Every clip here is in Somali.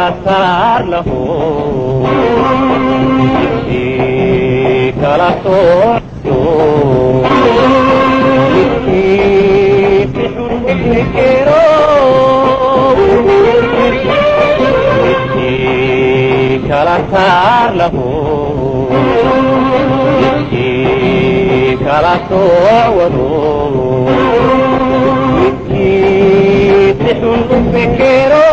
Kala saar lahu midkii kala sooco midkii si xun u fekero midkii kala saar lahu midkii kala soowado midkii si xun u fekero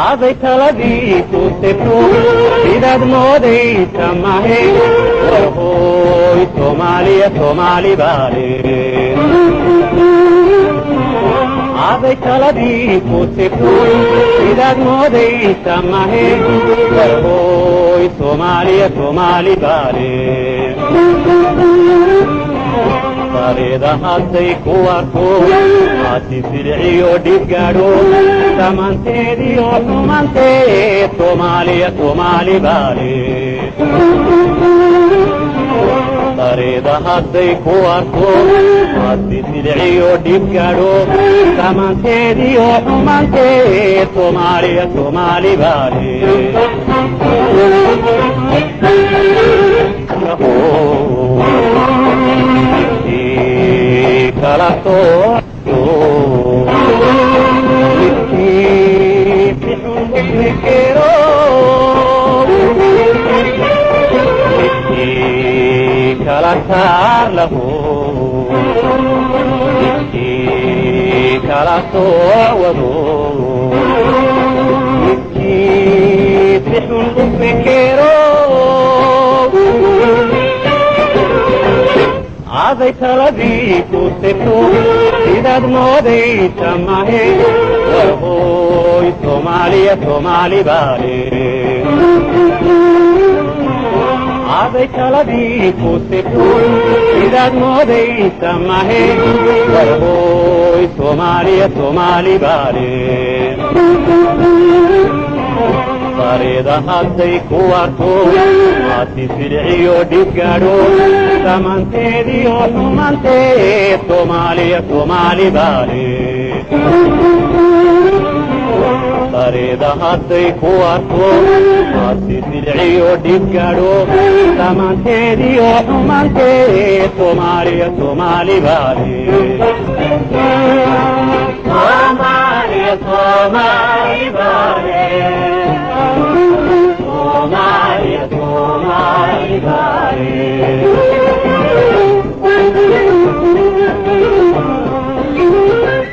aday taladii ku segto sidaad moodaysa mahe warhooy Soomaaliya Soomaali baale aday taladii ku segto sidaad moodaysa mahe warhooy Soomaaliya Soomaali baale farida hadday ku arko hasi silciyo dhib gaadho samaanteediyo xumanteed Soomaaliya Soomaali baale farida hadday ku arko hasi silciyo dhib gaadho samaanteediyo xumanteed Soomaaliya Soomaali baale kala sooco midkii si xun u fekero midkii kala saar lahu midkii kala soowado midkii si xun u fekero aday taladii ku segto sidaad moodaysa mahe warhooy Soomaaliya Soomaali baale aday taladii ku segto sidaad moodaysa mahe warhooy Soomaaliya Soomaali baale farida hadday ku arko hasi silciyo dhib gaadho samaanteediyo xumanteed Soomaaliya Soomaali baale farida hadday ku arko hasi silciyo dhib gaadho samaanteediyo xumanteed Soomaaliya Soomaali baale Soomaaliya Soomaali baale Soomaaliya Soomaali baale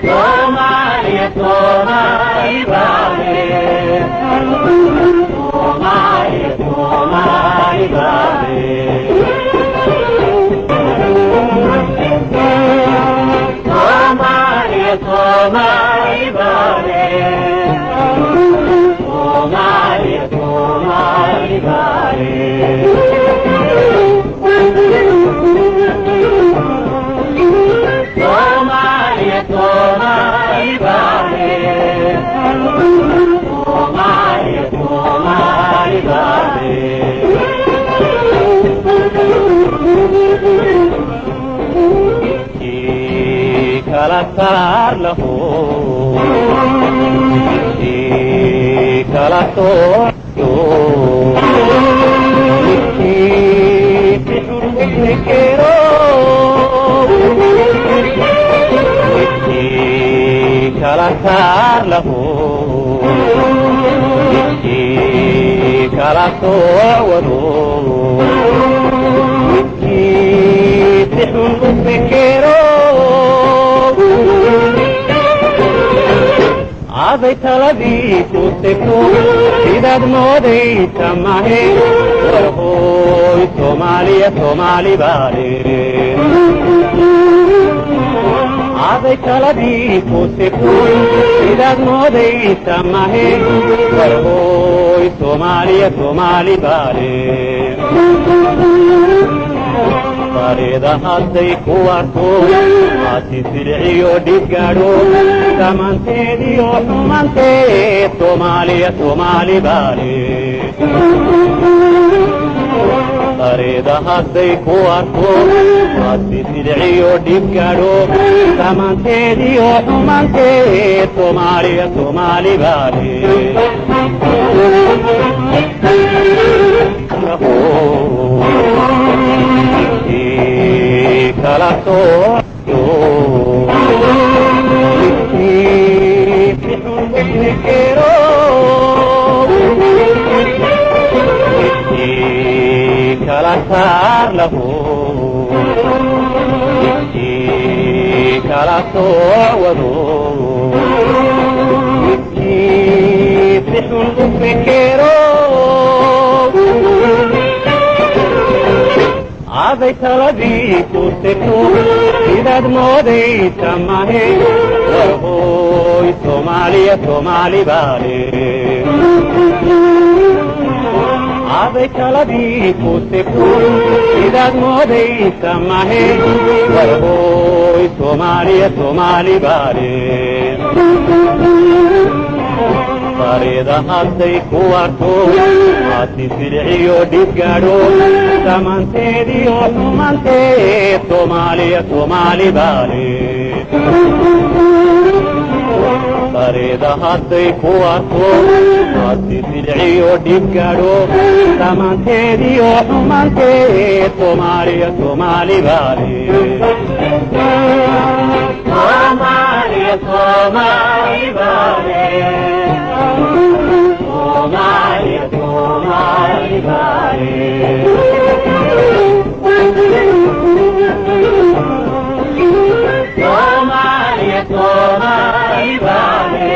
Soomaaliya Soomaali baale Soomaaliya Soomaali baale Soomaaliya Soomaali baale Soomaaliya Soomaali baale Soomaaliya Soomaali baale Soomaaliya Soomaali baale midkii kala saar lahu midkii kala sooco midkii si xun u fekero midkii kala saar lahu midkii kala soowado midkii si xun u fekero aday taladii ku segto sidaad moodaysa mahe warhooy Soomaaliya Soomaali baale aday taladii ku segto sidaad moodaysa mahe warhooy Soomaaliya Soomaali baale farida hadday ku arko hasi silciyo dhib gaadho samaanteediyo xumanteed Soomaaliya Soomaali baale Farida hadday ku arko haddi sidciyo dhib gaadho, samaanteediyo xumaanteed Soomaaliya Soomaali baale. Kala soo kala saar lahu, midkii kala soo wado, midkii si xun u fekero, aday taladii ku segto sidaad moodaysa mahe. Warhooy Soomaaliya Soomaali baale. Aday taladii ku segto sidaad moodaysa mahe. Warhooy Soomaaliya Soomaali baale. Farida hadday ku arto haddi sidciyo dhib gaadho, samaanteediyo xumaanteed Soomaaliya Soomaali baale. Farida hadday ku arko haddi sidciyo dhib gaadho, samaanteediyo xumaanteed Soomaaliya Soomaali baale. Soomaaliya Soomaali baale. Soomaaliya Soomaali baale. Soomaaliya Soomaali baale.